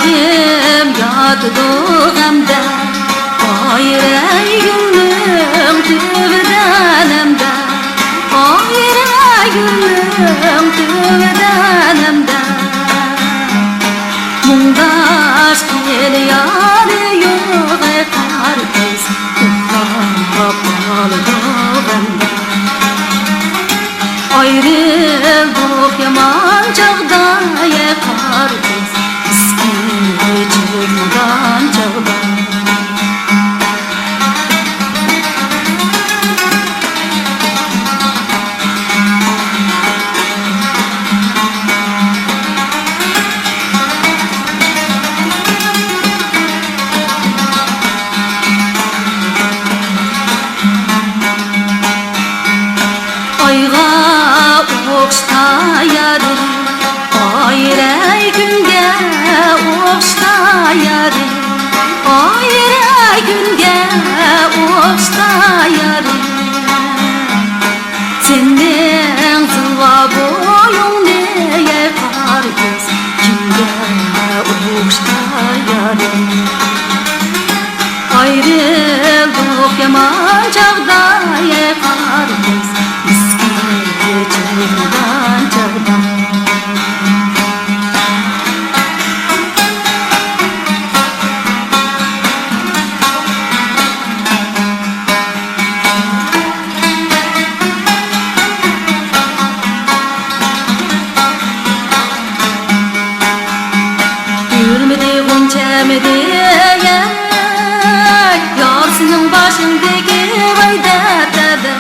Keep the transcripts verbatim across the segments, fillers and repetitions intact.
كۆزۈم ياتىدۇ غەمدە، ئايرەي گۈلنىڭ تۈۋىدە نەمدە، ئايرەي گۈلنىڭ تۈۋىدە نەمدە. مۇڭداش قىلىيالى يوغاي قارا كۆز، ئۇخلاپ قالىدۇ غەمدە. ئايرىلدۇق يامان چاغدا، يە قارا كۆز، ئىسكىلىت چىقمىغان چاغدا. ئايغا ئوخشىتا يارىم، ئايرەي كۈنگە ئوخشىتا يارىم، ئايرەي كۈنگە ئوخشىتا يارىم. سېنىڭ زىلۋا بويۇڭنى، يەي قارا كۆز، كىمگە ئوخشىتا يارىم. ئايرىلدۇق يامان چاغدا، يەي قارا كۆز، مىسكىن چىرىغان چاغدا. گۈلمىدى غۇنچەمىدى، يەي، يار سېنىڭ باشىڭدىكى، ۋاي دەدە.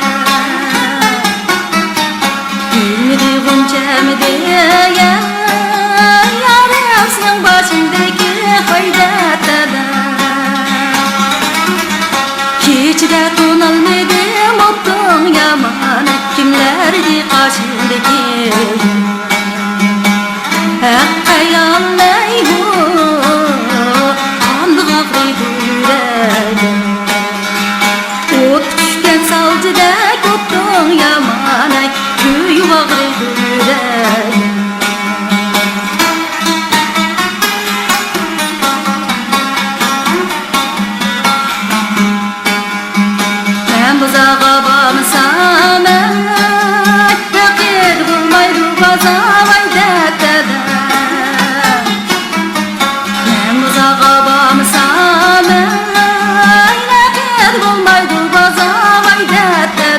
گۈلمىدى غۇنچەمىدى، يەي، يار سېنىڭ باشىڭدىكى، ۋاي دەدە. كېچىدە تونالمىدىم، ئوتۇڭ يامان، كىملەردى قاشىمدىكى؟ ھەق ئاياللەيمۇ، قانداق ئاغرىيدۇ يۈرەكىم؟ ئوت چۈشكەن سالچىدەك، ئوتۇڭ يامان، ئەي، كۆيۈپ ئاغرىيدۇ يۈرەكىم. مەن بۇزاغا بارمىسام، ئەي، نەقىد بولمايدۇ بازا، ۋاي دەدە. مەن بۇزاغا بارمىسام، ئەي، نەقىد بولمايدۇ بازا، ۋاي دەدە.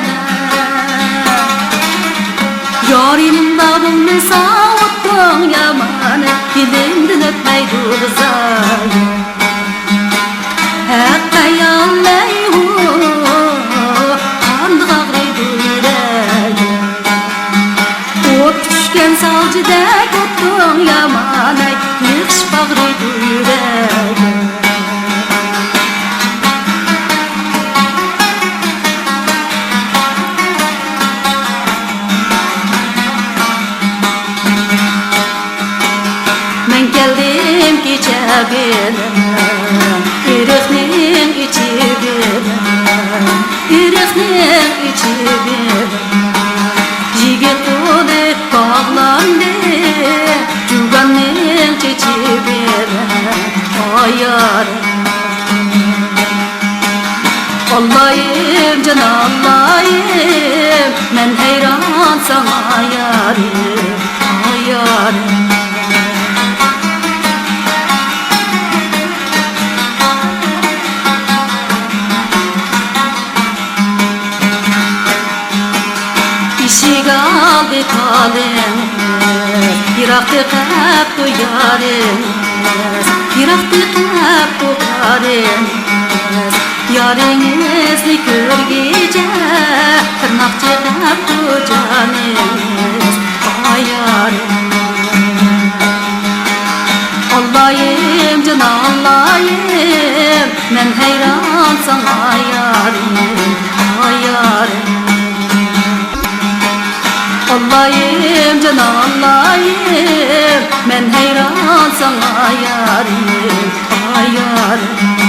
يار يېنىمدا بولمىسا، ئوتۇڭ يامان، يېنىمدىن ئۆتمەيدۇ بازا. ھەق ئاياللەيمۇ، قانداق ئاغرىيدۇ يۈرەكىم؟ ئوت چۈشكەن سالچىدەك، ئوتۇڭ يامان، ئەي، يىغىشىپ ئاغرىيدۇ يۈرەكىم. مەن كەلدىم كېچە بىلەن، ئېرىقنىڭ ئىچى بىلەن، ئېرىقنىڭ ئىچى بىلەن. يىگىت قولى باغلاندى، جۇگاننىڭ چېچى بىلەن، ئايار. ئاللايىم جان ئاللايىم، مەن ھەيران ساڭا يارىم، ئاي يارىم. ئىشىك ئالدى تالىڭىز، يىراقتا قاپتۇ يارىڭىز، يىراقتا قاپتۇ يارىڭىز. يارىڭىزنى كۆرگۈچە، تىرناق چىقىپتۇ جانىڭىز، ئاي يارىم. ئاللايىم جان ئاللايىم، مەن ھەيران ساڭا يارىم، ئاي يارىم. ئاللايىم جان ئاللايىم، مەن ھەيران ساڭا يارىم، ئاي يارىم.